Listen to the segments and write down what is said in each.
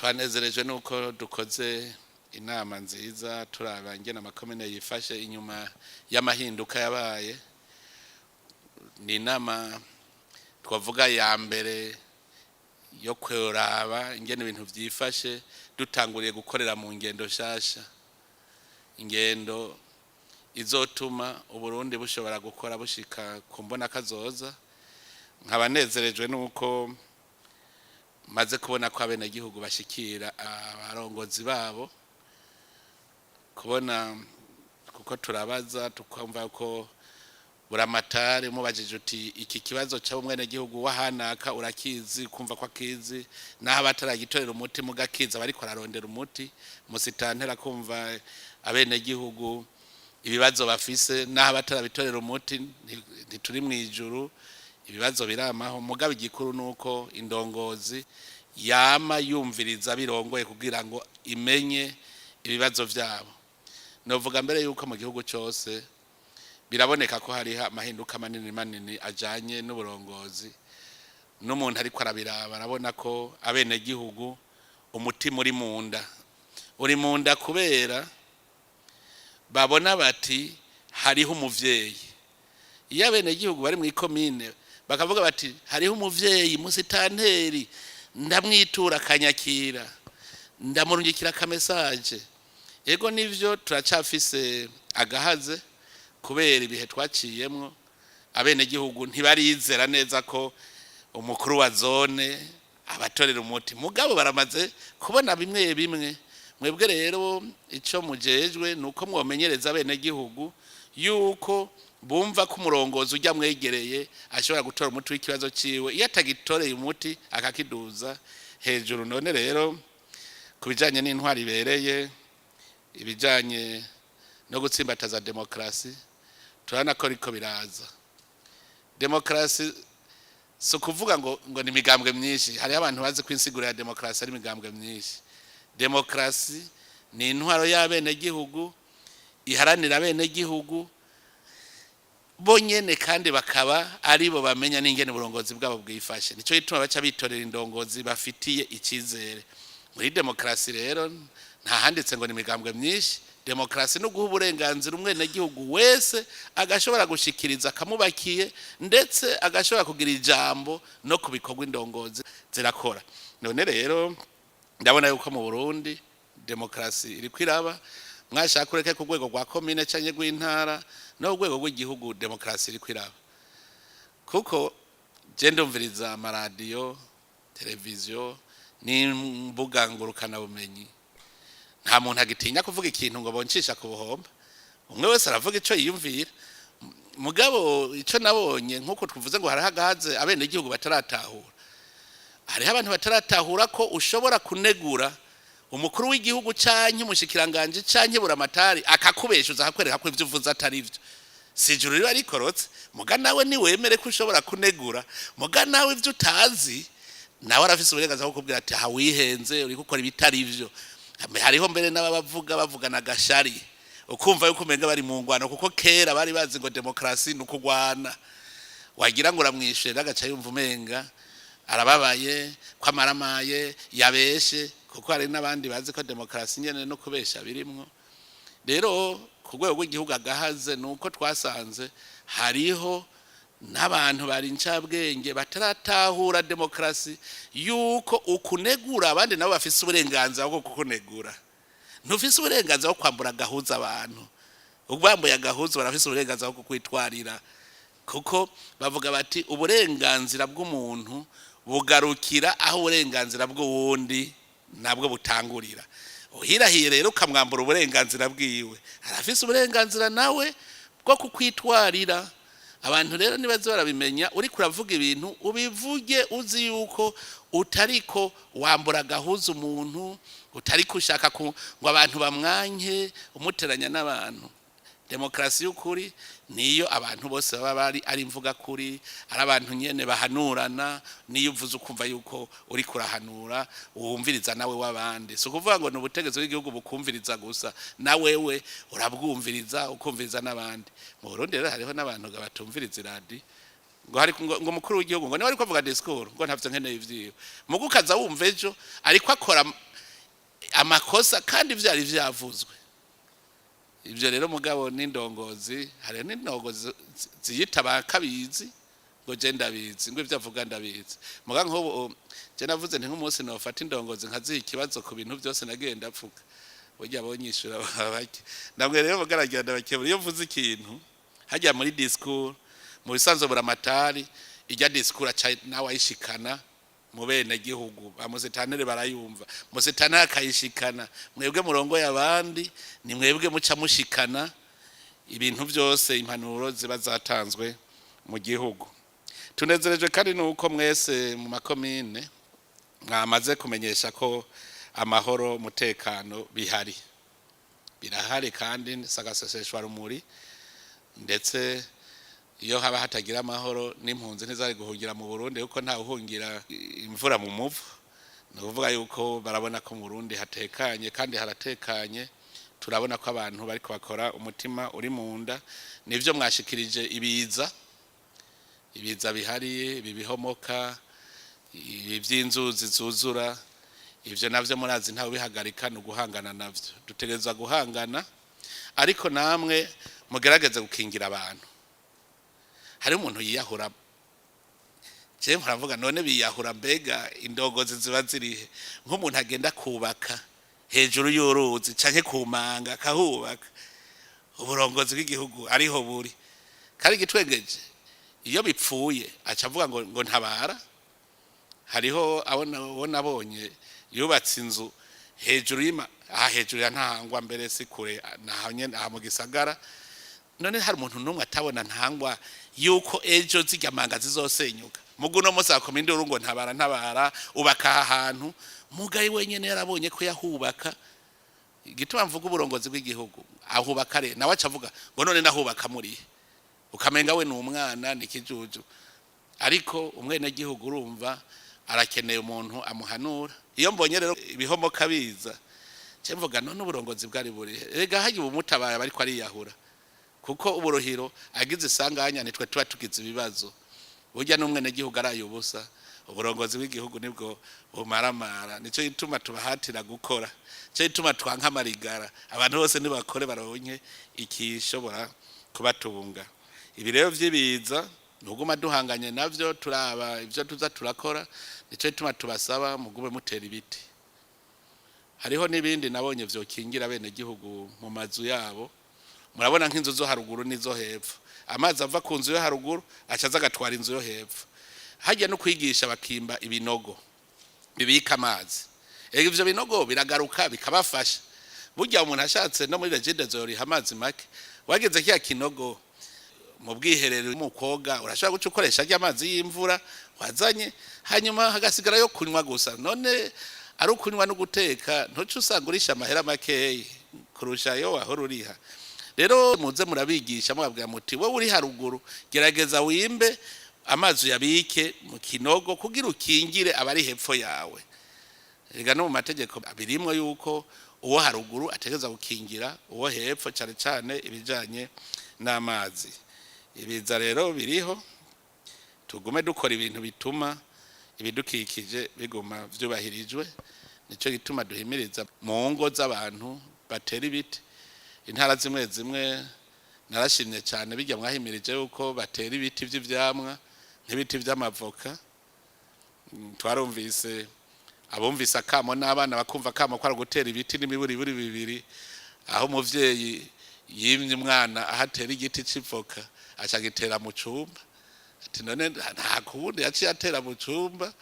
Twanezerejwe nuko dukoze inama nziza, turaba ingene amakomine yifashe inyuma y'amahinduka yabaye. Ni inama twavuga ya mbere yo kuraba ingene ibintu vyifashe dutanguriye gukorera mu ngendo nshasha, ingendo izotuma Uburundi bushobora gukora bushika ku mbona kazoza. Nkaba nezerejwe nuko maze kubona ko abenegihugu bashikira abarongozi babo, kubona kuko turabaza tukumva ko buramatari umubajije uti: "Iki kibazo c'umwenegihugu wahanaka urakizi?" Kumva ko akizi, naho abataragitorera umuti mugakiza bariko ararondera umuti. Musitantera kumva abenegihugu ibibazo bafise, naho abatarabitorera umuti. Ntituri mw'ijuru, ibibazo biramaho. Mugabo igikuru nuko indongozi yama yumviriza birongoye kugira ngo imenye ibibazo vyabo. Novuga mbere yuko mu gihugu cose biraboneka ko hariho amahinduka manini manini ajanye n'uburongozi, n'umuntu ariko arabiraba arabona ko abenegihugu umutima uri munda, uri munda, kubera babona bati hariho umuvyeyi. Iyo abenegihugu bari mu ikomine bakavuga bati: "Hariho umuvyeyi musitanteri, ndamwitura akanyakira, ndamurungikira akamesaje." Ego nivyo, turacafise agahaze kubera ibihe twaciyemwo. Abenegihugu ntibarizera neza ko umukuru wa zone abatorera umuti, mugabo baramaze kubona bimwe bimwe. Mwebwe rero ico mujejwe nuko mwomenyereza abenegihugu yuko bumva ko umurongozi ujya mwegereye ashobora gutora umuti w'ikibazo ciwe, iyo atagitoreye umuti akakiduza hejuru. None rero ku bijanye n'intwari ibereye, ibijanye no gutsimbataza demokarasi, turabona ko riko biraza. Demokarasi si ukuvuga ngo ni imigambwe myinshi. Hariho abantu bazi ko insiguro ya demokarasi ari imigambwe myinshi. Demokarasi ni intwaro y'abenegihugu iharanira abenegihugu bonyene, kandi bakaba aribo bamenya n'ingene uburongozi bwabo bwifashe. Nico gituma baca bitorera indongozi bafitiye icyizere. Muri demokarasi rero nta handitse ngo ni imigambwe myinshi. Demokarasi no guha uburenganzira umwenegihugu wese, agashobora gushikiriza akamubakiye, ndetse agashobora kugira ijambo no ku bikorwa indongozi zirakora. None rero ndabona yuko mu Burundi demokarasi iriko iraba. Mwashaka ureke, ku rwego rwa komine canke rw'intara no ku rwego rw'igihugu, demokarasi iriko iraba, kuko je ndumviriza amaradiyo, televiziyo n'imbuga ngurukanabumenyi. Nta muntu agitinya kuvuga ikintu ngo boncisha ku buhomba. Umwe wese aravuga ico yiyumvira. Mugabo ico nabonye, nk'uko tuvuze ngo hariho agahaze, abenegihugu bataratahura, hariho abantu bataratahura ko ushobora kunegura umukuru w'igihugu canke umushikiranganje canke buramatari, akakubeshuza, akakwereka ko ivyo uvuze atari vyo. Si ijuru riba rikorotse. Muga nawe niwemere ko ushobora kunegura, muga nawe ivyo utazi nawe arafise uburenganzira bwo kukubwira ati: "Aha wihenze, uriko ukora ibitari vyo." Hariho mbere n'ababavuga bavugana agashari, ukumva yuko umenga bari mu ngwano, kuko kera bari bazi ngo demokarasi ni ukugwana. Wagira ngo uramwishe, agaca yumva umenga arababaye ko amaramaye yabeshe, kuko hari n'abandi bazi ko demokarasi nyene no kubesha birimwo. Rero ku rwego rw'igihugu agahaze ni uko twasanze hariho n'abantu bari incabwenge bataratahura demokarasi, yuko ukunegura abandi nabo bafise uburenganzira bwo kukunegura. Ntufise uburenganzira bwo kwambura agahuza abantu. Ubambuye agahuza, barafise uburenganzira bwo kukwitwarira, kuko bavuga bati: "Uburenganzira bw'umuntu bugarukira aho uburenganzira bw'uwundi nabwo butangurira." Uhirahiye rero ukamwambura uburenganzira bwiwe, arafise uburenganzira nawe bwo kukwitwarira. Abantu rero nibaze barabimenya. Uriko uravuga ibintu, ubivuge uzi yuko utariko wambura agahuza umuntu, utariko ushaka ngo abantu bamwanke, umuteranya n'abantu. Demokarasi y'ukuri niyo abantu bose baba bari ari imvuga kuri, ari abantu nyene bahanurana. Niyo uvuze ukumva yuko uri kurahanura, wumviriza nawe w'abandi. Si ukuvuga ngo ni ubutegetsi bw'igihugu bukumviriza gusa, na wewe urabwumviriza, ukumviriza n'abandi. Mu Burundi rero hariho n'abantu batumviriza iradi, ngo hari ngo umukuru w'igihugu ngo niwe ariko avuga discours, ngo ntavyo nkeneye ivyiwe. Mugu ukaza wumva ejo ariko akora. Amakosa kandi vyari vyavuzwe. Ivyo rero mugabo n'indongozi, hari n'indongozi ziyita bakabizi ngo je ndabizi, ngo ivyo avuga ndabizi. Muga nk'ubu je navuze nti nk'umunsi nofata indongozi nkaziha ikibazo ku bintu byose nagiye ndapfuka, burya bonyishura bake. Namwe rero mugaragira ndabakebura, iyo mvuze ikintu hajya muri discours, mu bisanzwe buramatari ijya discours aca nawe ayishikana mu bene gihugu, bamusitanere barayumva, musitanere akayishikana. Mwebwe murongoye abandi, ni mwebwe muca mushikana ibintu byose, impanuro ziba zatanzwe mu gihugu. Tunezerejwe kandi nuko mwese mu makomine mwamaze kumenyesha ko amahoro, umutekano bihari, birahari kandi sagaseseshwa rumuri. Ndetse iyo haba hatagira amahoro, n'impunzi ntizari guhungira mu Burundi, kuko nta uhungira imvura mu muvu. Ni ukuvuga yuko barabona ko mu Burundi hatekanye, kandi haratekanye. Turabona ko abantu bariko bakora umutima uri mu nda. Nivyo mwashikirije, ibiza, ibiza bihari, ibi bihomoka, ibi vy'inzuzi zuzura, ivyo navyo murazi ntawe bihagarika, ni uguhangana navyo. Dutegerezwa guhangana, ariko namwe mugerageze gukingira abantu. Hari umuntu yiyahura, je mpora none biyahura, mbega indongozi ziba zirihe? Nk'umuntu agenda kubaka hejuru y'uruzi canke kumanga akahubaka, uburongozi bw'igihugu ariho buri? Kandi igitwengeje, iyo bipfuye aca avuga ngo ntabara. Hariho abo nabonye yubatse inzu hejuru y'ima, aha hejuru ya Ntahangwa, mbere si kure, naho nyene aha mu gisagara. None hari umuntu n'umwe atabona Ntahangwa yuko ejo zirya manga zizosenyuka? Mugu no munsi akoma induru ngo ntabara, ntabara, ubaka aha hantu. Mugaye wenyene yarabonye ko yahubaka. Igituma mvuga uburongozi bw'igihugu, ahubaka re nawe aca avuga ngo none ndahubaka murihe? Ukamenga we ni umwana, ni ikijuju. Ariko umwenegihugu urumva arakeneye umuntu amuhanura. Iyo mbonye rero ibihomoka biza, nce mvuga none uburongozi bwari burihe? Erega hagiye ubumutabaye ariko ariyahura, kuko uburuhiro agize isanganya nitwe tuba tugize ibibazo. Burya n'umwenegihugu araye ubusa, uburongozi bw'igihugu nibwo bumaramara. Nico gituma tubahatira gukora, nico gituma twanka amarigara. Abantu bose nibakore baronke ikishobora kubatunga. Ibi rero vy'ibiza ntuguma duhanganye navyo, turaba ivyo tuza turakora. Nico gituma tubasaba mugume mutera ibiti. Hariho n'ibindi nabonye vyokingira bene gihugu mu mazu yabo. Murabona nk'inzu zo haruguru n'izo hepfo, amazi ava ku nzu yo haruguru aca aza agatwara inzu yo hepfo. Hajya no kwigisha bakimba ibinogo bibika amazi. Ego, ivyo binogo biragaruka bikabafasha. Burya umuntu ashatse no muri REGIDESO yoriha amazi make. Wageze kiya kinogo mu bwiherero, mu koga, urashobora guca ukoresha arya amazi y'imvura wazanye, hanyuma hagasigara yo kunywa gusa. None ari ukunywa no guteka, ntuce usanga urisha amahera makeyi kurusha ayo wahora uriha? Rero muze murabigisha, mubabwira muti wowe uri haruguru gerageza wimbe amazi uyabike mu kinogo kugira ukingire abari hepfo yawe. Erega no mu mategeko birimwo yuko uwo haruguru ategereza gukingira uwo hepfo, cyane cyane ibijanye n'amazi. Ibiza rero biriho, tugume dukora ibintu bituma ibidukikije biguma vyubahirijwe. Nico gituma duhimiriza mu ngo z'abantu batera ibiti. Intara zimwe zimwe narashimye cyane bijya mwahimirije yuko batera ibiti vy'ivyamwa, nk'ibiti vy'amavoka. Twarumvise abumvise akamo n'abana bakumva akamo ko ari gutera ibiti n'imiburiburi bibiri, aho umuvyeyi yimye umwana aho atera igiti c'ivoka, aca agitera mu cumba. Ati none nta kundi, yaciye atera mu cumba.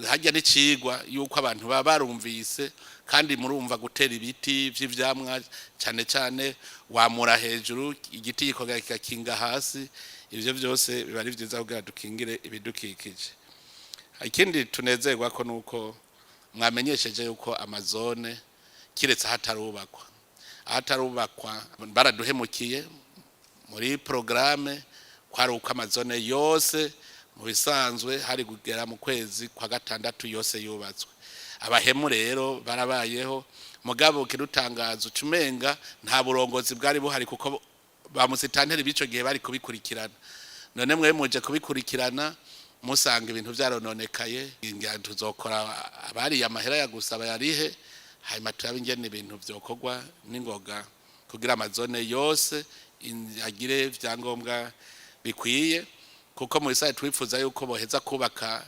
Harya n'icigwa yuko abantu baba barumvise. Kandi murumva gutera ibiti vy'ivyamwa cane cane wamura hejuru, igiti gikongera kikakinga hasi, ivyo vyose biba ari vyiza kugira dukingire ibidukikije. Ikindi tunezerwa ko nuko mwamenyesheje yuko amazone, kiretse ahatarubakwa, ahatarubakwa baraduhemukiye. Muri programme kwari uko amazone yose mu bisanzwe hari kugera mu kwezi kwa gatandatu yose yubatswe. Abahemu rero barabayeho. Mugabo kirutangaza, ucumenga nta burongozi bwari buhari, kuko ba musitanteri b'ico gihe bari kubikurikirana. None mwe muje kubikurikirana. Musanga ibintu vyarononekaye, ngira tuzokora abariye amahera ya gusa bayarihe, hanyuma turabe ingene ibintu vyokorwa n'ingoga kugira amazone yose agire vyangombwa bikwiye, kuko mu bisaye twifuza yuko boheza kubaka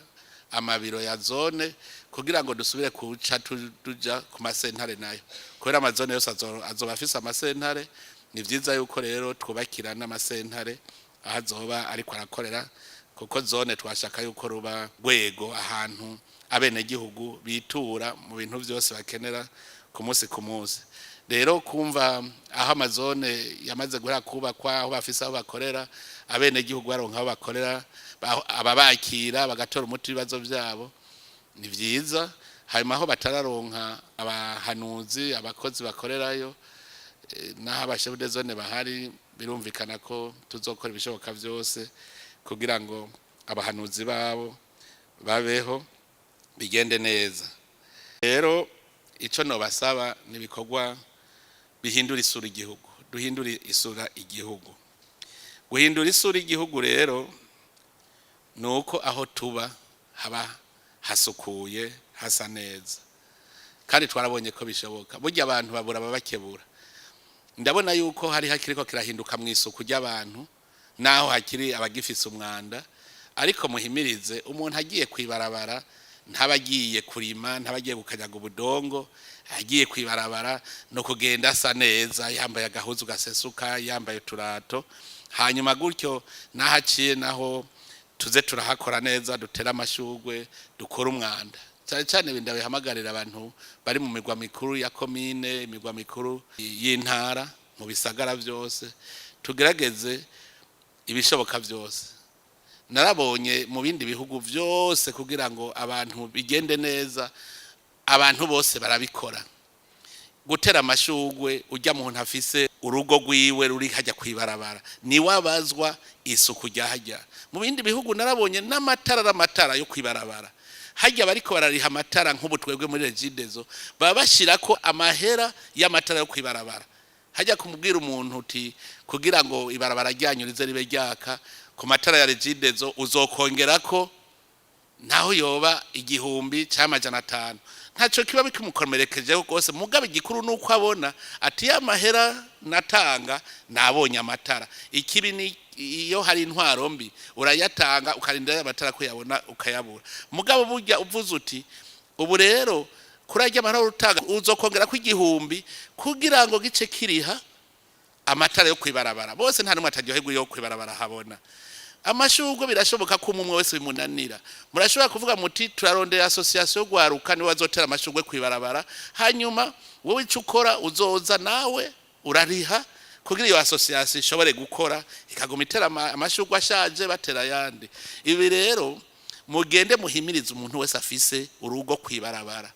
amabiro ya zone kugira ngo dusubire kuca tuja ku masentare nayo, kubera amazone yose azoba afise amasentare. Ni vyiza yuko rero twubakira n'amasentare aho azoba ariko arakorera, kuko zone twashaka yuko ruba rwego ahantu abenegihugu bitura mu bintu vyose bakenera ku munsi ku munsi. Rero kumva aho amazone yamaze guhera kubakwa, aho bafise aho bakorera, abenegihugu baronka aho bakorera, ababakira bagatora umuti w'ibibazo vyabo, ni vyiza. Hanyuma aho batararonka abahanuzi, abakozi bakorerayo, n'aho abashefu de zone bahari, birumvikana ko tuzokora ibishoboka vyose kugira ngo abahanuzi babo babeho, bigende neza. Rero ico nobasaba ni ibikorwa bihindura isura igihugu, duhindura isura igihugu. Guhindura isura igihugu rero ni uko aho tuba haba hasukuye, hasa neza, kandi twarabonye ko bishoboka. Burya abantu babura ababakebura. Ndabona yuko hari hakiriko kirahinduka mu isuku ry'abantu, naho hakiri abagifise umwanda, ariko muhimirize umuntu agiye kwibarabara, ntaba agiye kurima, ntaba agiye gukanyaga ubudongo, agiye kwibarabara no kugenda asa neza, yambaye agahuzu gasesuka, yambaye uturato. Hanyuma gutyo naho aciye naho tuze turahakora neza, dutere amashurwe, dukore umwanda. Cyane cyane ibintu bihamagarira abantu bari mu migwa mikuru ya komine, imigwa mikuru y'intara, mu bisagara byose, tugerageze ibishoboka byose. Narabonye mu bindi bihugu byose, kugira ngo abantu bigende neza, abantu bose barabikora. Gutera amashurwe, ujya muntu afise urugo rwiwe ruri hajya kwibarabara, niwe abazwa isuku rya hajya. Mu bindi bihugu narabonye n'amatara, amatara yo kwibarabara hajya, bariko barariha amatara. Nk'ubu twebwe muri Regideso baba bashirako amahera y'amatara yo kwibarabara hajya, kumubwira umuntu uti kugira ngo ibarabara ryanyu rize ribe ryaka ku matara ya Regideso, uzokongerako naho yoba 1000 cyangwa 500, ntacyo kiba bikimukomerekejeho rwose. Mugabo igikuru ni uko abona ati ya mahera natanga nabonye amatara. Ikibi ni iyo hari intwaro mbi, urayatanga ukarinda amatara kuyabona ukayabura. Mugabo burya uvuze uti ubu rero kuri ajya amahera utanga uzokongera ko 1000 kugira ngo gice kiriha amatara yo kwibarabara, bose nta numwe ataryoherwa yo kwibarabara habona. Amashurwe birashoboka ko umwe wese bimunanira. Murashobora kuvuga muti turarondera association yo gwaruka, niwe bazotera amashurwe kwibarabara, hanyuma wowe ico ukora uzoza nawe urariha kugira iyo association ishobore gukora, ikaguma itera amashurwe ashaje, batera ayandi. Ibi rero mugende muhimirize umuntu wese afise urugo kwibarabara,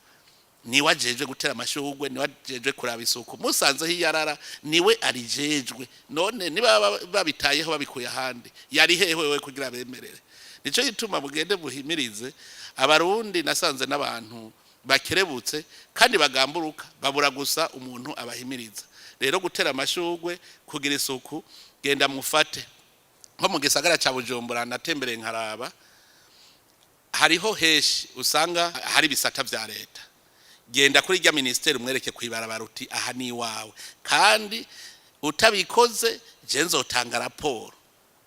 niwe ajejwe gutera amashurwe, niwe ajejwe kuraba isuku. Musanzeho iyarara, niwe arijejwe. None niba babitayeho babikuye ahandi, yari hehe wewe kugira bemerere? Nico gituma mugende muhimirize Abarundi. Nasanze n'abantu bakerebutse kandi bagamburuka, babura gusa umuntu abahimiriza. Rero gutera amashurwe, kugira isuku, genda mufate nko mu gisagara ca Bujumbura, natembereye nkaraba, hariho heshi usanga hari ibisata vya leta. Genda kuri rya ministeri umwereke kwibarabara uti aha ni iwawe, kandi utabikoze je nzotanga raporo.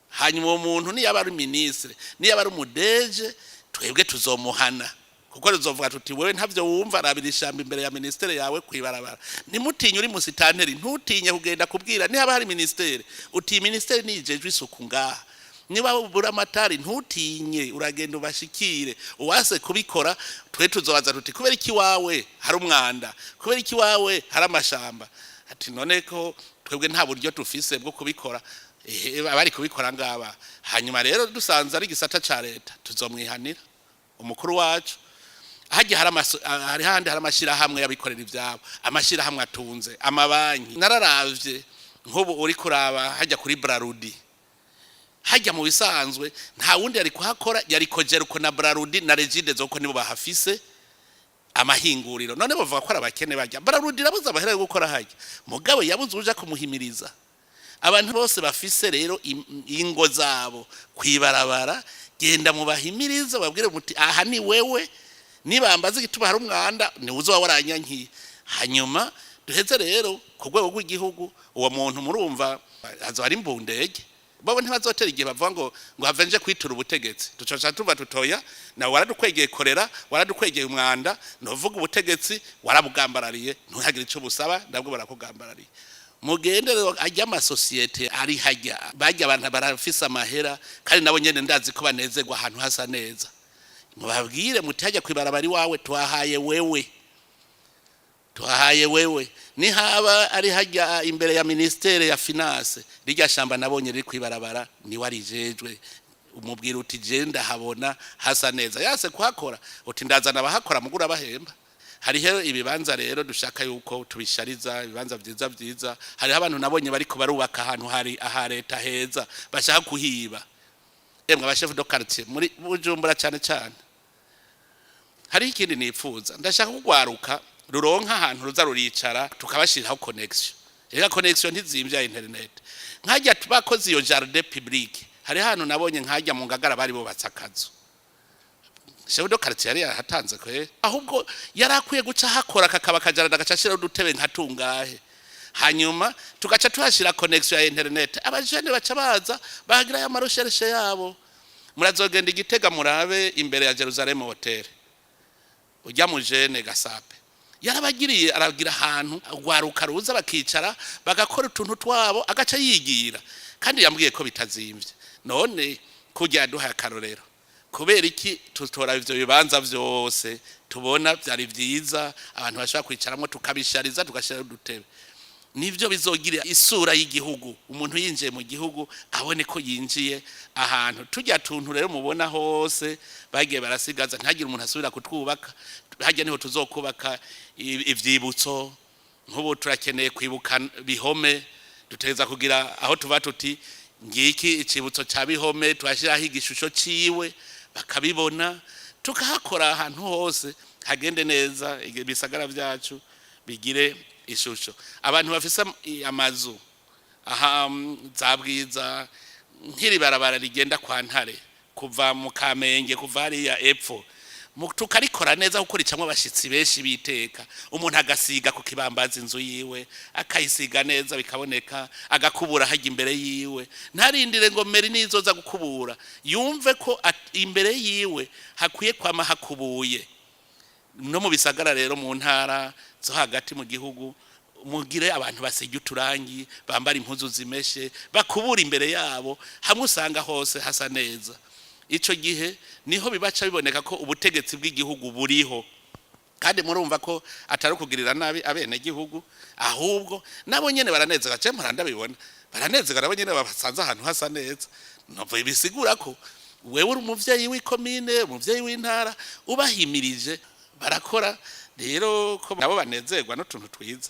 Hanyuma uwo muntu niyaba ari ministre, niyaba ari umudeje, twebwe tuzomuhana, kuko tuzovuga tuti wewe ntavyo wumva, rabira ishamba imbere ya ministere yawe kwibarabara. Ntimutinye, uri musitanteri ntutinye kugenda kubwira nihaba hari ministere uti ministere nijejwe isuku ngaha. Niba ubura amatari, ntutinye, uragenda ubashikire. Uwase kubikora, twe tuzobaza tuti kubera iki wawe hari umwanda, kubera iki wawe hari amashamba? Ati none ko twebwe nta buryo tufise bwo kubikora? Ehe, abari kubikora ngaba. Hanyuma rero dusanze ari igisata ca leta, tuzomwihanira umukuru wacu. Hajya hari hari handi hari amashirahamwe y'abikorera ivyabo, amashirahamwe atunze amabanki. Nararavye nk'ubu uri kuraba hajya kuri Brarudi, hajya mu bisanzwe nta wundi yari kuhakora, yari Cogerco na Brarudi na Regideso, ko nibo bahafise amahinguriro. None bavuga ko ari abakene bajya Brarudi irabuze amahera yo gukora hajya, mugabo yabuze uja kumuhimiriza. Abantu bose bafise rero ingo zabo kwibarabara, Genda mubahimirize, babwire muti: "Aha ni wewe, nibambaza igituma hari umwanda, ni uzoba waranyankiye." Hanyuma duheze rero ku rwego rw'igihugu, uwo muntu murumva azoba ari imbundege. Bo ntibazotera igihe bavuga ngo have nje kwitura ubutegetsi. Ducoca tuva tutoya nawe waradukwegeye korera, waradukwegeye umwanda. Novuga ubutegetsi warabugambarariye, ntihagire ico busaba, nabwo barakugambarariye. Mugende rero, ajya amasosiyete ari hajya, bajya abantu barafise amahera, kandi nabo nyene ndazi ko banezerwa ahantu hasa neza. Mubabwire muti: "Hajya kwibarabara iwawe twahaye wewe, tuhaye wewe." Nihaba ari hajya imbere ya ministère ya finance, rirya shamba nabonye riri kwibarabara, ni warijejwe, umubwira uti: "Je ndahabona hasa neza." Yase kuhakora, uti: "Ndazana abahakora, mugura bahemba." Hariho ibibanza rero dushaka yuko tubishariza, ibibanza vyiza vyiza. Hariho abantu nabonye bariko barubaka ahantu hari aha leta heza, bashaka kuhiba. Emwe, aba chefs de quartier muri Bujumbura cyane cyane. Hariho ikindi nipfuza: ndashaka kugwaruka ruronka ahantu ruza ruricara, tukabashiriraho connexion. Reka connexion ntizimvye ya internet, nkajya bakoze iyo jardin public. Hari ahantu nabonye nkajya mu Ngagara bari bubatse akazu, chef de quartier yari yarahatanze kwe, ahubwo yari akwiye guca hakora kakaba aka jardin, agaca ashiraho udutebe nka tungahe, hanyuma tugaca tuhashira connexion ya internet. Abajene baca baza bahagira ya ma recherches yabo. Murazogenda Igitega, murabe imbere ya Jerusalem Hotel, ujya mu jene gasape yarabagiriye, aragira ahantu rwaruka ruza bakicara bagakora utuntu twabo, agaca yigira. Kandi yambwiye ko bitazimvye. None kujya duha akarorero, kubera iki tutora ivyo bibanza vyose tubona vyari vyiza, abantu bashobora kwicaramo, tukabishariza, tugashiraho udutebe? Nivyo bizogira isura y'igihugu. Umuntu yinjiye mu gihugu abone ko yinjiye ahantu. Tujya tuntu rero mubona hose bagiye barasigaza, ntihagire umuntu asubira kutwubaka. Hajya niho tuzokubaka ivyibutso. Nk'ubu turakeneye kwibuka Bihome, dutegereza kugira aho tuva tuti: "Ngiki icibutso ca Bihome." Tuhashyiraho igishusho ciwe bakabibona, tukahakora ahantu hose hagende neza, ibisagara vyacu bigire ishusho. Abantu bafise amazu aha za Bwiza, nk'iri barabara rigenda kwa Ntare kuva mu Kamenge, kuva hariya epfo, tukarikora neza kuko ricamwo abashitsi benshi biteka. Umuntu agasiga ku kibambazi inzu yiwe, akayisiga neza bikaboneka, agakubura hajya imbere yiwe, ntarindire ngo mairie nizoza gukubura. Yumve ko imbere yiwe hakwiye kwama hakubuye. No mu bisagara rero, mu ntara zo hagati mu gihugu, mugire abantu basiga uturangi, bambara impuzu zimeshe, bakubura imbere yabo, hamwe usanga hose hasa neza. Ico gihe niho bibaca biboneka ko ubutegetsi bw'igihugu buriho. Kandi murumva ko atari ukugirira nabi abenegihugu, ahubwo nabo nyene baranezerwa. Je mpora ndabibona, baranezerwa nabo nyene basanze ahantu hasa neza. Novuye bisigura ko wewe uri umuvyeyi w'ikomine, umuvyeyi w'intara, ubahimirije barakora. Rero ko nabo banezerwa n'utuntu twiza,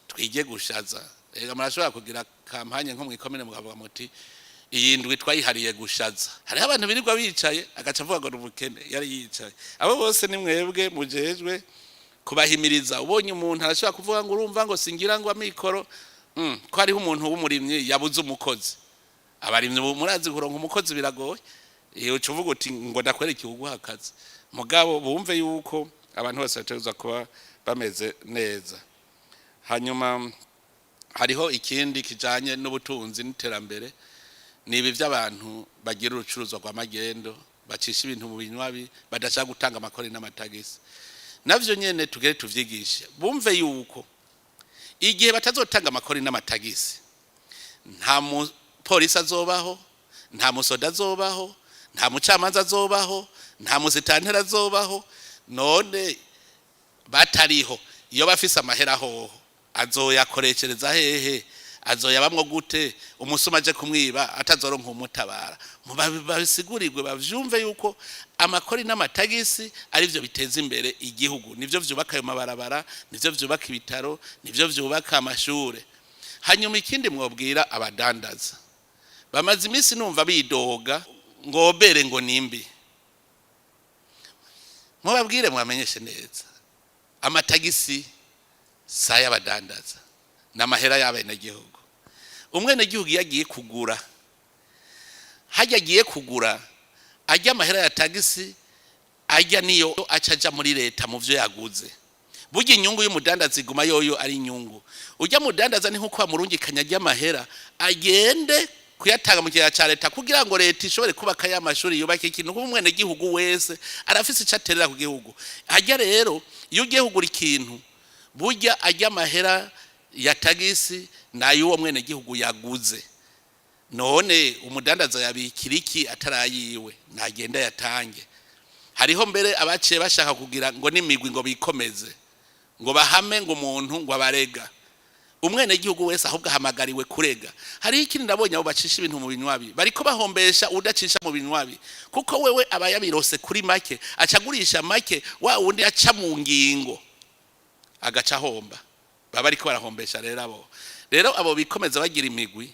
twige gushaza. Rega murashobora kugira campagne nko mw'ikomine, mukavuga muti: "Iyi ndwi twayihariye gushaza." Hariho abantu birirwa bicaye, agaca avuga ngo ni ubukene yari yicaye. Abo bose ni mwebwe mujejwe kubahimiriza. Ubonye umuntu arashobora kuvuga ngo: "Urumva," ngo "singira ngo amikoro." Ko hariho umuntu w'umurimyi yabuze umukozi. Abarimyi ubu murazi kuronka umukozi biragoye. Iyo uca uvuga uti ngo ndakwereke uguha akazi. Mugabo bumve yuko abantu bose bategerezwa kuba bameze neza. Hanyuma hariho ikindi kijanye n'ubutunzi n'iterambere, ni ibi by'abantu bagira urucuruzwa rwa magendo, bacisha ibintu mu binywabi, badashaka gutanga amakori n'amatagisi. Navyo nyene tugere tuvyigishe, bumve yuko igihe batazotanga amakori n'amatagisi, nta mupolisi azobaho, nta musoda azobaho, nta mucamanza azobaho, nta musitantera azobaho. None batariho, iyo bafise amahera hoho azoyakoreshereza hehe? Azoyabamwo gute? Umusuma aje kumwiba atazoronka umutabara. Babisigurirwe, bavyumve yuko amakori n'amatagisi ari byo biteza imbere igihugu, nivyo vyubaka ayo mabarabara, nivyo vyubaka ibitaro, nivyo vyubaka amashure. Hanyuma ikindi mwobwira abadandaza, bamaze iminsi numva bidoga ngo OBR ngo nimbi. Mubabwire, mwamenyeshe neza, amatagisi si ay'abadandaza, ni amahera y'abenegihugu. Umwenegihugu iyo agiye kugura, hajya agiye kugura Ajya amahera ya tagisi ajya niyo aca aja muri leta mu vyo yaguze. Burya inyungu y'umudandaza iguma yoyo ari inyungu. Ujya mudandaza ni nkuko bamurungikanya ajya amahera agende kuyatanga mu kigega ca leta kugira ngo leta ishobore kubaka ya mashuri, yubake ikintu, kuko umwene gihugu wese arafise ico aterera ku gihugu. Hajya rero iyo ugiye kugura ikintu, burya ajya amahera ya tagisi nayo uwo mwene gihugu yaguze. None umudandaza yabikira iki atarayiwe? Nagenda yatange. Hariho mbere abaciye bashaka kugira ngo n'imigwi ngo bikomeze, ngo bahame ngo umuntu ngo abarega. Umwenegihugu wese ahubwo ahamagariwe kurega. Hariho ikindi nabonye, abo bacisha ibintu mu binywabi bariko bahombesha udacisha mu binywabi, kuko wewe aba yabirose kuri make, acagurisha make, wa wundi aca mu ngingo agaca ahomba. Baba bariko barahombesha rero. Abo rero abo bikomeza bagira imigwi,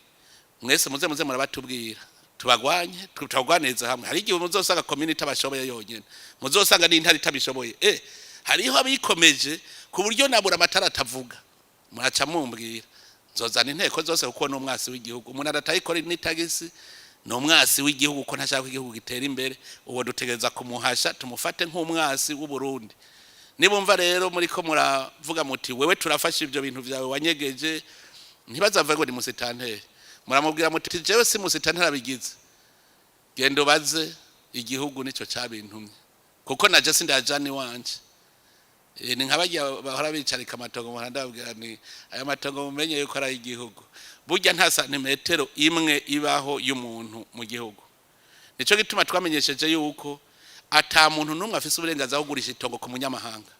mwese muze murabatubwira, tubagwanye, tubagwaniriza hamwe. Hari igihe muzosanga community itabashoboye yonyene, muzosanga n'intara itabishoboye. Hariho abikomeje ku buryo nabura amatara atavuga. Muraca mumbwira, nzozana inteko zose, kuko ni umwasi w'igihugu. Umuntu adatayikora n'itagisi ni umwasi w'igihugu, ko ntashaka ko igihugu gitera imbere. Uwo dutegereza kumuhasha, tumufate nk'umwasi w'Uburundi. Nibumva rero muri ko muravuga muti: "Wewe turafashe ibyo bintu byawe wanyegeje", ntibazave ngo ni musitanteri. Muramubwira muti: "Jewe si musitanteri abigize, genda ubaze igihugu, nicyo cabintumye, kuko naje sindajana iwanje." Ni nka barya bahora bicarika amatongo mu ndababwira ni aya matongo, mumenye yuko ari ay'igihugu. Burya nta santimetero imwe ibaho y'umuntu mu gihugu. Nico gituma twamenyesheje yuko ata muntu n'umwe afise uburenganzira bwo kugurisha itongo ku munyamahanga.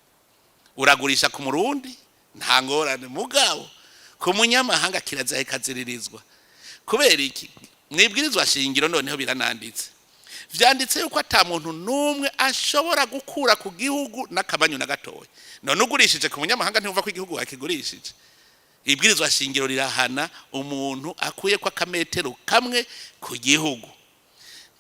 Uragurisha ku Murundi nta ngorane, mugabo ku munyamahanga kirazira, kaziririzwa. Kubera iki? Mwibwirizwa shingiro noneho birananditse, vyanditse yuko ata muntu n'umwe ashobora gukura ku gihugu n'akamanyu na gatoya. None ugurishije ku munyamahanga, ntiwumva ko igihugu wakigurishije? Ibwirizwa shingiro rirahana umuntu akuye ko akametero kamwe ku gihugu.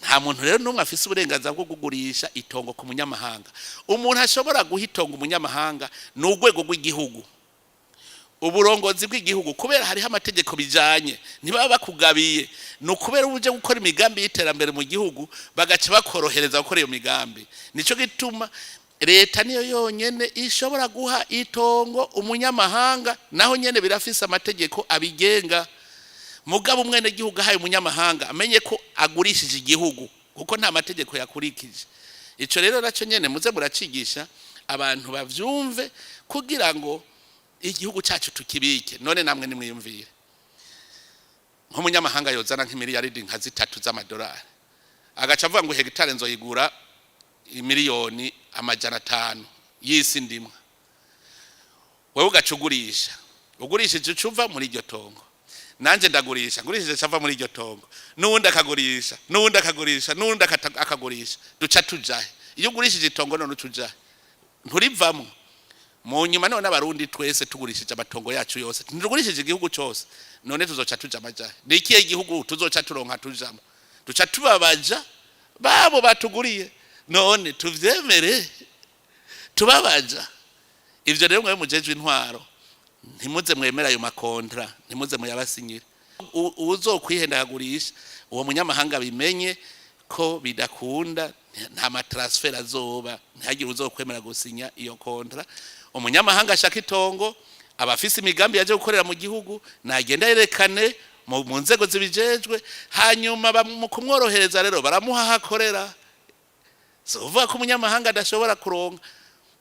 Nta muntu rero n'umwe afise uburenganzira bwo kugurisha itongo ku munyamahanga. Umuntu ashobora guha itongo umunyamahanga ni urwego rw'igihugu, uburongozi bw'igihugu, kubera hariho amategeko bijanye. Ntibaba bakugabiye, ni ukubera uje gukora imigambi y'iterambere mu gihugu, bagaca bakorohereza gukora iyo migambi. Nico gituma leta niyo yonyene ishobora guha itongo umunyamahanga, naho nyene birafise amategeko abigenga. Mugabo umwene gihugu ahaye umunyamahanga, amenye ko agurishije igihugu, kuko nta mategeko yakurikije. Ico rero naco nyene muze muracigisha abantu bavyumve, kugira ngo igihugu cyacu tukibike. None namwe nimwiyumvire nk'umunyamahanga yozana nk'imiliyaridi nka 3 z'amadolari, agaca avuga ngo hegitare nzoyigura 500 miliyoni y'isi ndimwa. Wewe ugaca ugurisha, ugurishije uca uva muri iryo tongo. Nanjye ndagurisha, ngurishije cava muri iryo tongo, n'uwundi akagurisha, n'uwundi akagurisha, n'uwundi akagurisha, duca tujahe? Iyo ugurishije itongo none uca ujahe? Nturivamo mu nyuma. None Abarundi twese tugurishije amatongo yacu yose, ntitugurishije igihugu cyose? None tuzoca tuja amajahe? Ni ikihe gihugu tuzoca turonka tujamo? Duca tubabaja babo batuguriye. None tuvyemere tubabaja? Ivyo rero mwe mujejwe intwaro, ntimuze mwemera ayo ma contrats, ntimuze muyabasinyire. Uwuzokwihenda akagurisha, uwo munyamahanga bimenye ko bidakunda, nta ma transferts azoba. Ntihagire uzokwemera gusinya iyo contrat. Umunyamahanga ashaka itongo aba afise imigambi yaje gukorera mu gihugu, nagenda yerekane mu nzego zibijejwe, hanyuma mu kumworohereza rero baramuha aho akorera. Si uvuga ko umunyamahanga adashobora kuronka,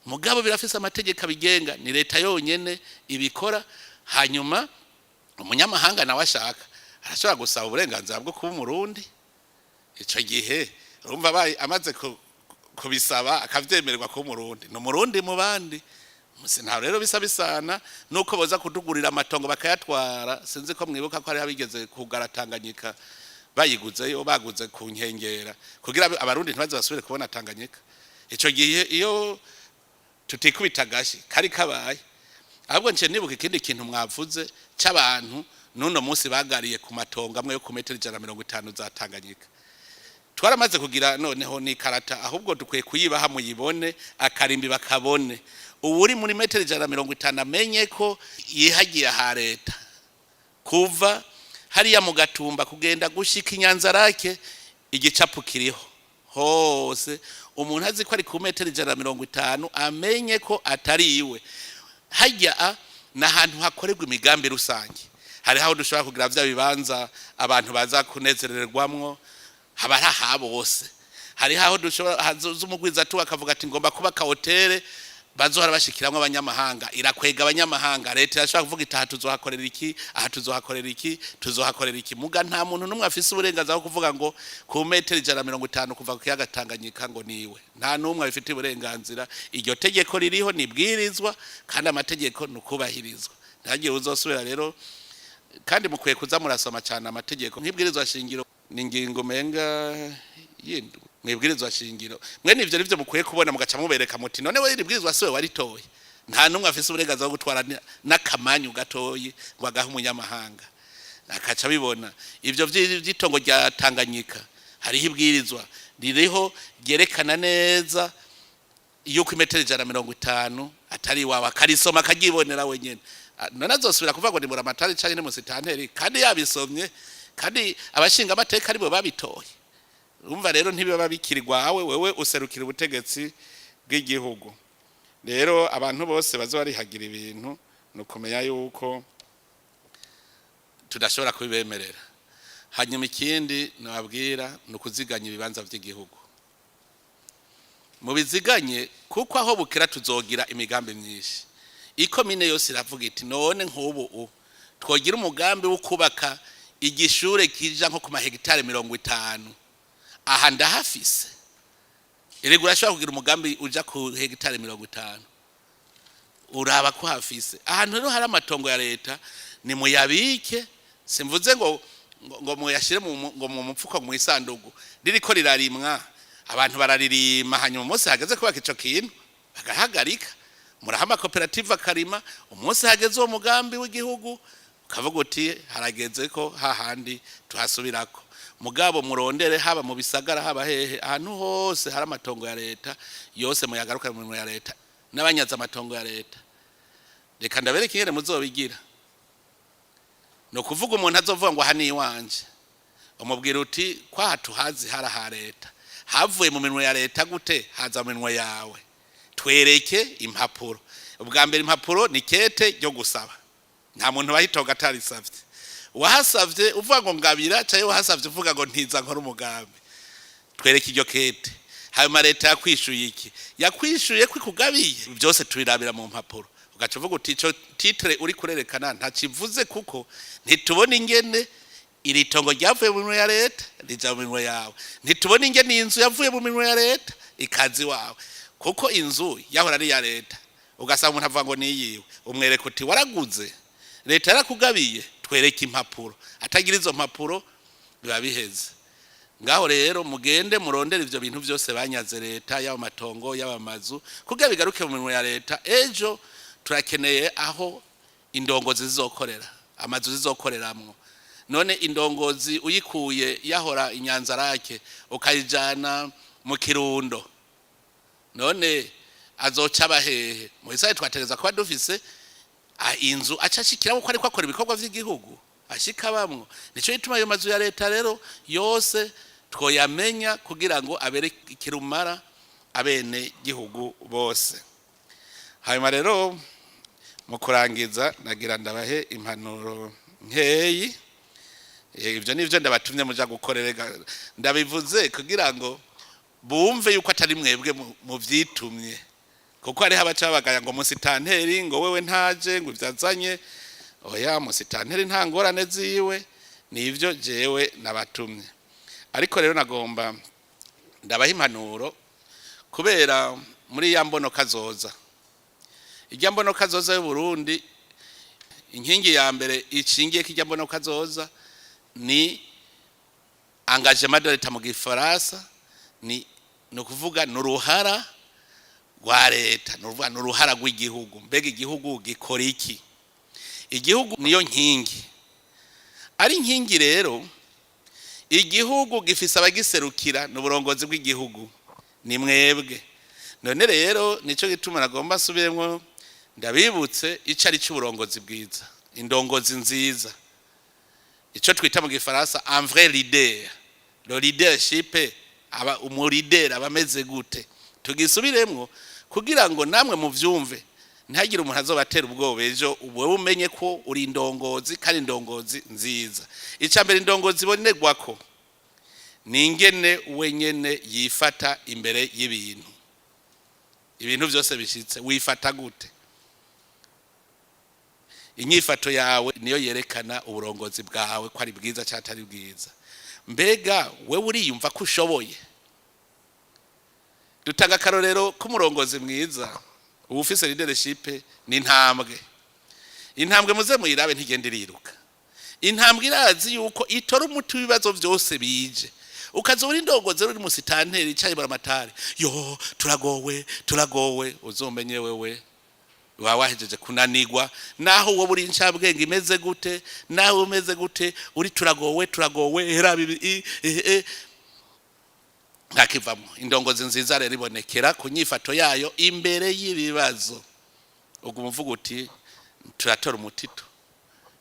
mugabo birafise amategeko abigenga, ni leta yonyene ibikora. Hanyuma umunyamahanga nawe ashaka arashobora gusaba uburenganzira bwo kuba Umurundi. Ico gihe urumva abaye amaze kubisaba akavyemererwa kuba Umurundi, ni Umurundi mu bandi. Musi ntaho rero bisa bisana nuko boza kutugurira amatongo bakayatwara. Sinzi ko mwibuka ko hariho abigeze kugara Tanganyika, bayiguzeyo, baguze ku nkengera kugira Abarundi ntibaze basubire kubona Tanganyika. Ico gihe iyo tutikubita agashi kari kabaye. Ahubwo nce nibuka ikindi kintu mwavuze c'abantu n'uno munsi bagariye ku matongo amwe yo ku metero 150 za Tanganyika. Twaramaze kugira noneho n'ikarata, ahubwo dukwiye kuyibaha muyibone, akarimbi bakabone. Uwuri muri metero 150 amenye ko yihagiye aha leta. Kuva hariya mu Gatumba kugenda gushika Inyanzarake, igicapu kiriho. Hose umuntu azi ko ari ku metero 150, amenye ko atari iwe. Hajya ni ahantu hakorerwa imigambi rusange. Hariho aho dushobora kugira vya bibanza abantu baza kunezererwamwo, haba ari aha bose. Hariho aho dushobora hazoza umugwizatunga akavuga ati: "Ngomba kubaka hôtel bazohora bashikiramwo abanyamahanga." Irakwega abanyamahanga. Leta irashobora kuvuga iti: "Aha tuzohakorera iki, aha tuzohakorera iki, tuzohakorera iki." Muga nta muntu n'umwe afise uburenganzira bwo kuvuga ngo ku metero 150 kuva ku kiyaga Tanganyika ngo niwe. Nta n'umwe abifitiye uburenganzira. Iryo tegeko ririho, nibwirizwa, kandi amategeko ni ukubahirizwa. Ntihagire uzosubira rero. Kandi mukwiye kuza murasoma cyane amategeko, nk'ibwirizwa shingiro, ni ingingo menga yindi mwibwirizwa shingiro. Mwene ivyo nivyo mukwiye kubona, mugaca mubereka muti: "None we iri bwirizwa siwe waritoye?" Nta n'umwe afise uburenganzira bwo gutwara n'akamanyu gatoyi ngo agahe umunyamahanga, akaca abibona. Ivyo vy'itongo rya Tanganyika, hariho ibwirizwa ririho ryerekana neza yuko imetero 150 atari iwawe, akarisoma akaryibonera wenyene. None azosubira kuvuga ngo ni buramatari canke ni musitanteri, kandi yabisomye, kandi abashinga amateka aribo babitoye? Urumva rero ntibiba bikiri rwawe, wewe userukira ubutegetsi bw'igihugu. Rero abantu bose baza barihagira ibintu, ni ukumenya yuko tudashobora kubibemerera. Hanyuma ikindi nababwira ni ukuziganya ibibanza by'igihugu. Mubiziganye, kuko aho bukera tuzogira imigambi myinshi. Ikomine yose iravuga iti: "None nk'ubu twogira umugambi wo kubaka igishure kija nko ku mahegitari 50, aha ndahafise." Erega urashobora kugira umugambi uja ku hegitari 50, uraba ko hafise ahantu. Rero hari amatongo ya leta, ni muyabike. Simvuze ngo muyashire ngo mu mupfuko, mu isandugu ririko rirarimwa, abantu bararirima, hanyuma umunsi hageze kubaka ico kintu bagahagarika. Muraha amakoperative akarima, umunsi hageze uwo mugambi w'igihugu ukavuga uti: "Harageze ko hahandi tuhasubirako." Mugabo murondere, haba mu bisagara, haba hehe, ahantu hose hari amatongo ya leta, yose muyagaruka mu mirimo ya leta. N'abanyaza amatongo ya leta, reka ndabereke ingene muzobigira. Ni ukuvuga umuntu azovuga ngo: "Aha ni iwanje," umubwira uti: "Kwaha tuhazi hari aha leta, havuye mu minwe ya leta gute haza mu minwe yawe? Twereke impapuro." Ubwa mbere impapuro ni kete ryo gusaba. Nta muntu bahitonga atarisavye. Wahasavye uvuga ngo ngabira, cyangwa wahasavye uvuga ngo ntiza nkora umugambi, twereke iryo kete. Hanyuma leta yakwishuye iki? Yakwishuye ko ikugabiye? Byose tubirabira mu mpapuro. Ugaca uvuga uti: "Ico titre uri kurerekana ntakivuze, kuko ntitubona ingene iri tongo ryavuye mu minwe ya leta rija mu minwe yawe. Ntitubona ingene iyi nzu yavuye mu minwe ya leta ikazi wawe." Kuko inzu yahora ari iya leta, ugasanga umuntu avuga ngo niyiwe. Umwereka uti: "Waraguze, leta yarakugabiye, twereke impapuro." Atagira izo mpapuro, biba biheze ngaho. Rero mugende murondere ivyo bintu byose banyaze leta, yaba amatongo, yaba amazu, kugira bigaruke mu minwe ya leta. Ejo turakeneye aho indongozi zizokorera, amazu zizokoreramwo. None indongozi uyikuye yahora Inyanzarake ukayijana mu Kirundo, none azoca abahehe? Mu isaha twategereza kuba dufise inzu aca ashikiramo ko ariko akora ibikorwa vy'igihugu, ashika bamwo. Nico gituma ayo mazu ya leta rero yose twoyamenya, kugira ngo abere ikirumara abene gihugu bose. Hanyuma rero mu kurangiza, nagira ndabahe impanuro nkeyi. Ivyo nivyo ndabatumye muja gukorera. Ndabivuze kugira ngo bumve yuko atari mwebwe muvyitumye, kuko hariho abaca babagaya ngo musitanteri, ngo wewe ntaje, ngo ivyazanye. Oya, musitanteri nta ngorane ziwe, nivyo jewe nabatumye. Ariko rero nagomba ndabaha impanuro, kubera muri ya mbono kazoza, irya mbono kazoza y'u Burundi, inkingi ya mbere ishingiye ko irya mbono kazoza ni engagement de l'État mu gifaransa. Ni ukuvuga ni uruhara rwa leta, ni ukuvuga ni uruhara rw'igihugu. Mbega igihugu gikora iki? Igihugu niyo nkingi. Ari inkingi rero, igihugu gifise abagiserukira, ni uburongozi bw'igihugu, ni mwebwe. None rero nico gituma nagomba nsubiremwo ndabibutse ico ari c'uburongozi bwiza, indongozi nziza, ico twita mu gifaransa un vrai leader, le leadership. Aba umu leader abameze gute? Tugisubiremwo kugira ngo namwe muvyumve, ntihagire umuntu azobatera ubwoba ejo. Wewe umenye ko uri indongozi, kandi indongozi nziza. Icya mbere indongozi ibonerwako ni ingene wenyene yifata imbere y'ibintu. Ibintu byose bishitse, wifata gute? Inyifato yawe niyo yerekana uburongozi bwawe ko ari bwiza cyangwa atari bwiza. Mbega wewe uriyumva ko ushoboye? Dutanga akarorero k'umurongozi mwiza uba ufise leadership. Ni intambwe. Intambwe muze muyirabe, ntigenda iriruka. Intambwe irazi yuko itora umuti w'ibibazo byose bije. Ukaza uri indongozi, uri musitanteri icaye buramatari, yo turagowe, turagowe, uzomenye wewe waba wahejeje kunanirwa. Naho wowe uri incabwenge imeze gute, nawe umeze gute, uri turagowe, turagowe, hera bibi ntakivamo. Indongozi nziza rero ibonekera ku nyifato yayo imbere y'ibibazo. Ubwo umuvuga uti: "Turatora umutito,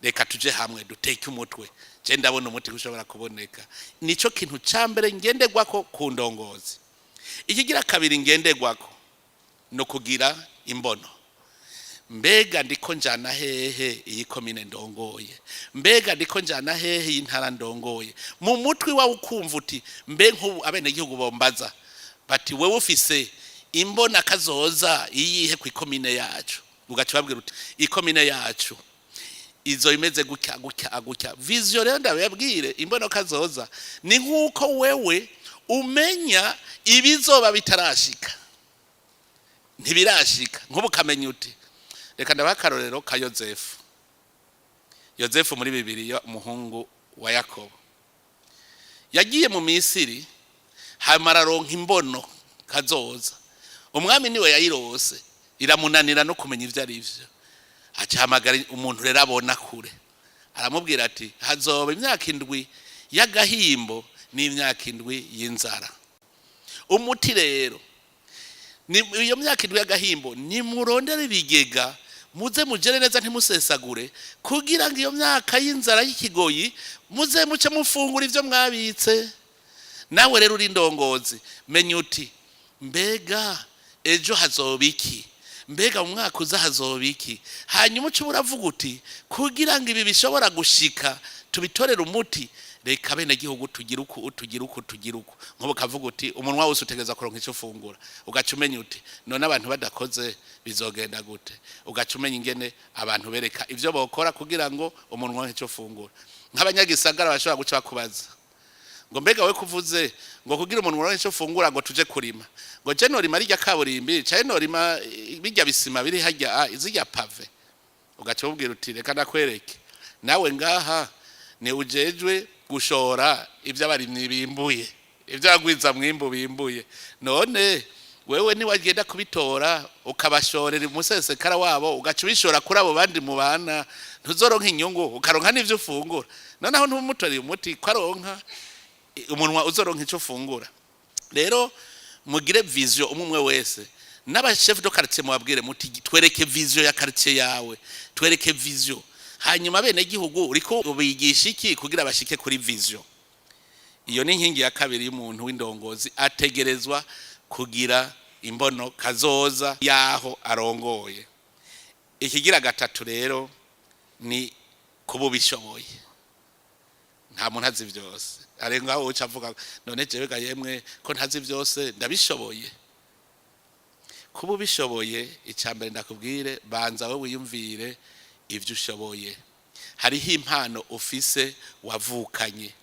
reka tuje hamwe, duteke umutwe, je ndabona umuti ushobora kuboneka." Nico kintu ca mbere ngenderwako ku ndongozi. Ikigira kabiri ngenderwako no kugira imbono. Mbega ndiko njana hehe iyi komine ndongoye? Mbega ndiko njana hehe iyi ntara ndongoye? Mu mutwe wawe ukumva uti: "Mbe nk'ubu abenegihugu bombaza bati: 'Wewe ufise imbona kazoza iyihe ku ikomine yacu?'" Ugaca ubabwira uti: "Ikomine yacu izo imeze gutya, gutya, gutya." Vision rero, ndababwire, imbono kazoza ni nk'uko wewe umenya ibizoba bitarashika, ntibirashika. Nk'ubu ukamenya uti, reka ndabaha akarorero ka Yozefu. Yozefu muri Bibiliya, umuhungu wa Yakobo, yagiye mu Misiri, hanyuma araronka imbono kazoza. Umwami niwe yayirose, iramunanira no kumenya ibyo ari byo. Acahamagara umuntu rero abona kure, aramubwira ati: "Hazoba imyaka 7 y'agahimbo n'imyaka 7 y'inzara. Umuti rero ni iyo myaka 7 y'agahimbo, nimurondere ibigega, muze mugere neza, ntimusesagure, kugira ngo iyo myaka y'inzara y'ikigoyi muze muce mufungura ibyo mwabitse." Nawe rero uri indongozi, menya uti: "Mbega ejo hazoba iki? Mbega mu mwaka uza hazoba iki?" Hanyuma uca uravuga uti: "Kugira ngo ibi bishobora gushika tubitorere umuti, reka bene gihugu tugira uku, tugira uku, tugira uku." Nk'ubu kavuga uti: "Umunwa wose utegereza kuronka icyo ufungura." Ugaca umenya uti: "None abantu badakoze bizogenda gute?" Ugaca umenya ingene abantu bereka ivyo bokora kugira ngo umunwa wose icyo ufungura. Nk'abanyagisagara bashobora guca bakubaza ngo: "Mbega we kuvuze ngo kugira umuntu uronke icyo ufungura, ngo tuje kurima, ngo je norima rirya kaburimbi caye norima bijya bisima biri harya, zirya pavé?" Ugaca ubwira uti: "Reka ndakwereke, nawe ngaha ni ujejwe gushora ibyo abarimyi bimbuye, ibyo abagwiza mwimbu bimbuye. None wewe niwagenda kubitora, ukabashorera umusesekara wabo, ugaca ubishora kuri abo bandi mubana, ntuzoronka inyungu, ukaronka n'ivyo ufungura? Noneho ntumutoreye umuti ko aronka umunwa uzoronka icyo ufungura." Rero mugire vision umwe umwe wese. N'aba chef de quartier mubabwire muti: "Twereke vision ya quartier yawe, twereke vision." Hanyuma bene gihugu uriko ubigisha iki kugira bashike kuri vision? Iyo ni inkingi ya kabiri y'umuntu w'indongozi: ategerezwa kugira imbono kazoza yaho arongoye. Ikigira gatatu rero ni kuba ubishoboye. Nta muntu azi byose. Ari ngaho uca avuga: "None jewe ga yemwe, ko ntazi byose, ndabishoboye?" Kuba ubishoboye, icya mbere ndakubwire, banza wowe wiyumvire ibyo ushoboye. Hariho impano ufise wavukanye.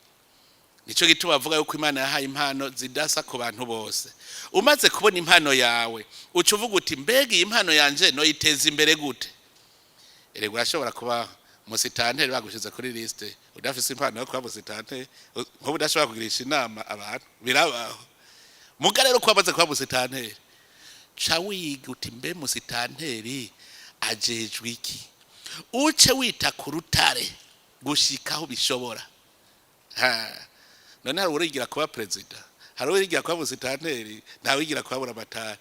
Nicyo gituma bavuga yuko Imana yahaye impano zidasa ku bantu bose. Umaze kubona impano yawe, uca uvuga uti: "Mbega iyi mpano yanje noyiteza imbere gute?" Erega urashobora kuba musitanteri bagushize kuri liste, udafise impano yo kuba musitanteri. Nk'ubu udashobora kugirisha inama abantu, birabaho. Muga rero ko wamaze kuba musitanteri, ca wiga uti: "Mbe musitanteri ajejwe iki?" Uce wita ku rutare gushika aho bishobora. Ha. None hari urigira kuba perezida, hari urigira kuba musitanteri, ntawigira kuba buramatari.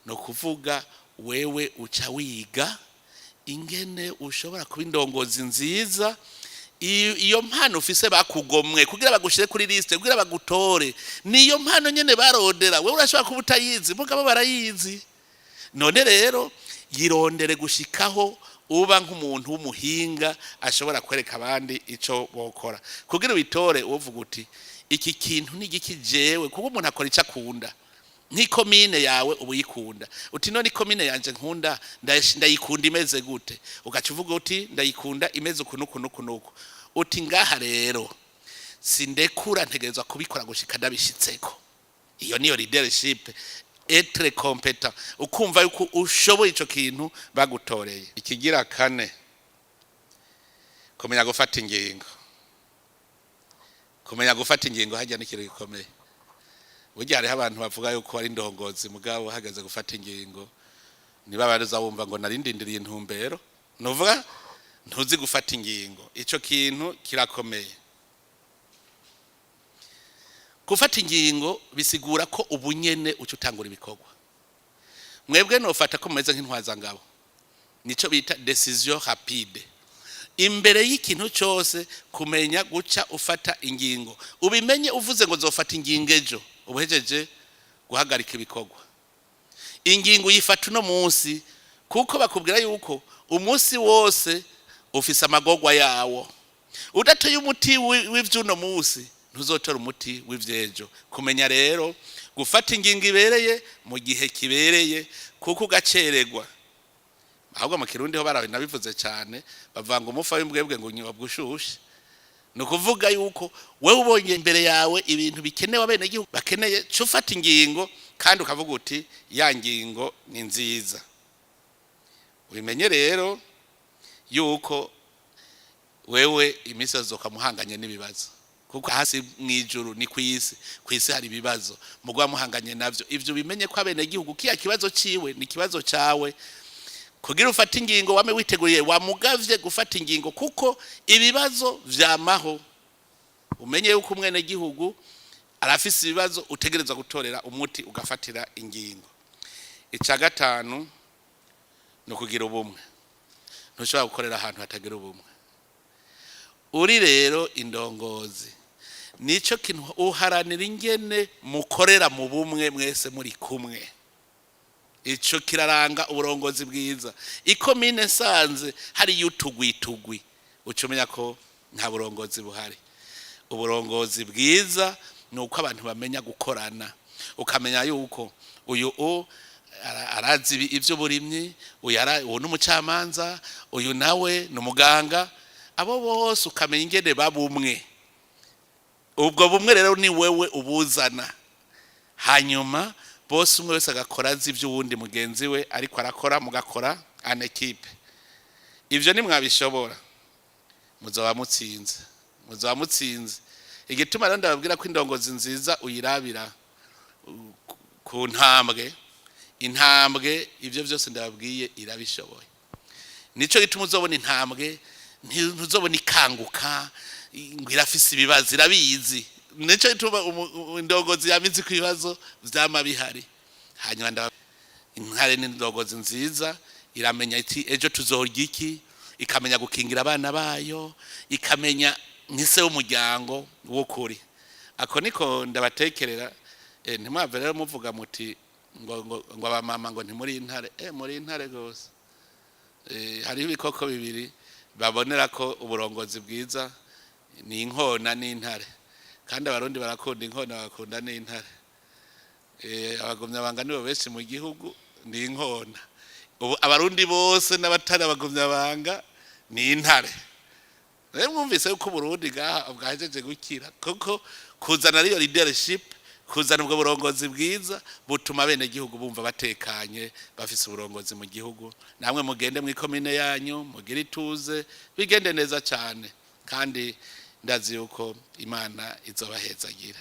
Ni ukuvuga wewe uca wiga ingene ushobora kuba indongozi nziza. Iyo mpano ufise bakugomwe kugira bagushire kuri liste, kugira bagutore, niyo mpano nyene barondera. Wewe urashobora kuba utayizi, mugabo barayizi. None rero yirondere gushikaho uba nk'umuntu w'umuhinga ashobora kwereka abandi ico bokora kugira ubitore. Uvuga uti: "Iki kintu ni igiki jewe?" Kuko umuntu akora ico akunda. Nk'ikomine yawe uba uyikunda, uti: "None ikomine yanje nkunda, ndayikunda imeze gute?" Ugaca uvuga uti: "Ndayikunda imeze uku n'uku n'uku n'uku." Uti: "Ngaha rero sindekura, ntegerezwa kubikora gushika ndabishitseko." Iyo niyo leadership, être compétent, ukumva yuko ushoboye ico kintu bagutoreye. Ikigira kane, kumenya gufata ingingo. Kumenya gufata ingingo hajya n'ikintu gikomeye. Burya hariho abantu bavuga yuko ari indongozi, mugabo hageze gufata ingingo niba baruza wumva ngo narindindiriye intumbero, nuvuga ntuzi gufata ingingo. Ico kintu kirakomeye. Gufata ingingo bisigura ko ubunyene uca utangura ibikorwa. Mwebwe nofata ko mumeze nk'intwazangabo, nico bita décision rapide. Imbere y'ikintu cyose, kumenya guca ufata ingingo. Ubimenye, uvuze ngo zofata ingingo ejo, ubuhejeje guhagarika ibikorwa. Ingingo uyifata uno munsi, kuko bakubwira yuko umunsi wose ufise amagorwa yawo. Udatoye umuti w'ivy'uno munsi, ntuzotora umuti w'ivy'ejo. Kumenya rero gufata ingingo ibereye mu gihe kibereye, kuko ugacererwa, ahubwo mu Kirundi ho baranabivuze cyane, bavuga ngo umufa w'imbwebwe ngo unyobwa ushushe. Ni ukuvuga yuko wewe ubonye imbere yawe ibintu bikenewe, abenegihugu bakeneye, ca ufata ingingo, kandi ukavuga uti: "Ya ngingo ni nziza." Ubimenye rero yuko wewe iminsi yose ukamuhanganye n'ibibazo, kuko hasi mu ijuru ni ku isi, ku isi hari ibibazo mugwa muhanganye navyo. Ivyo bimenye ko abenegihugu kiya kibazo ciwe ni kibazo cawe, kugira ufate ingingo wame witeguriye, wamugavye gufata ingingo, kuko ibibazo vyamaho. Umenye yuko umwenegihugu arafise ibibazo utegerezwa gutorera umuti, ugafatira ingingo. Ica gatanu ni ukugira ubumwe. Ntushobora gukorera ahantu hatagira ubumwe. Uri rero indongozi, nico kintu uharanira, ingene mukorera mu bumwe, mwese muri kumwe. Ico kiraranga uburongozi bwiza. Ikomine nsanze hariyo utugwi tugwi, uca umenya ko nta burongozi buhari. Uburongozi bwiza ni uko abantu bamenya gukorana, ukamenya yuko uyu arazi ivy'uburimyi, uyu n'umucamanza, uyu nawe ni umuganga, abo bose ukamenya ingene babumwe. Ubwo bumwe rero ni wewe ubuzana, hanyuma bose umwe wese agakora azi iby'uwundi mugenzi we ariko arakora, mugakora en équipe. Ibyo nimwabishobora, muzoba mutsinze, muzoba mutsinze. Igituma rero ndababwira ko indongozi nziza uyirabira ku ntambwe, intambwe ibyo byose ndababwiye irabishoboye. Nico gituma uzobona intambwe, ntuzobona ikanguka ngo irafise ibibazo, irabizi. Nico gituma indongozi yamizi ko ibibazo vyama bihari. Hanyuma intare n'indongozi nziza iramenya iti: "Ejo tuzorya iki?" Ikamenya gukingira abana bayo, ikamenya nk'ise w'umuryango w'ukuri. Ako niko ndabatekerera. Ntimwave rero muvuga muti ngo abamama ngo ntimuri intare. Muri intare gose. Hariho ibikoko bibiri babonera ko uburongozi bwiza, ni inkona n'intare. Kandi Abarundi barakunda inkona, bagakunda n'intare. Abagumyabanga nibo benshi mu gihugu, ni inkona. Ubu Abarundi bose n'abatari abagumyabanga ni intare. Rero mwumvise yuko Uburundi ngaha bwahejeje gukira, kuko kuzana ariyo leadership, kuzana ubwo burongozi bwiza butuma bene gihugu bumva batekanye, bafise uburongozi mu gihugu. Namwe mugende mu ikomine yanyu, mugire ituze, bigende neza cyane, kandi ndazi yuko Imana izobahezagira.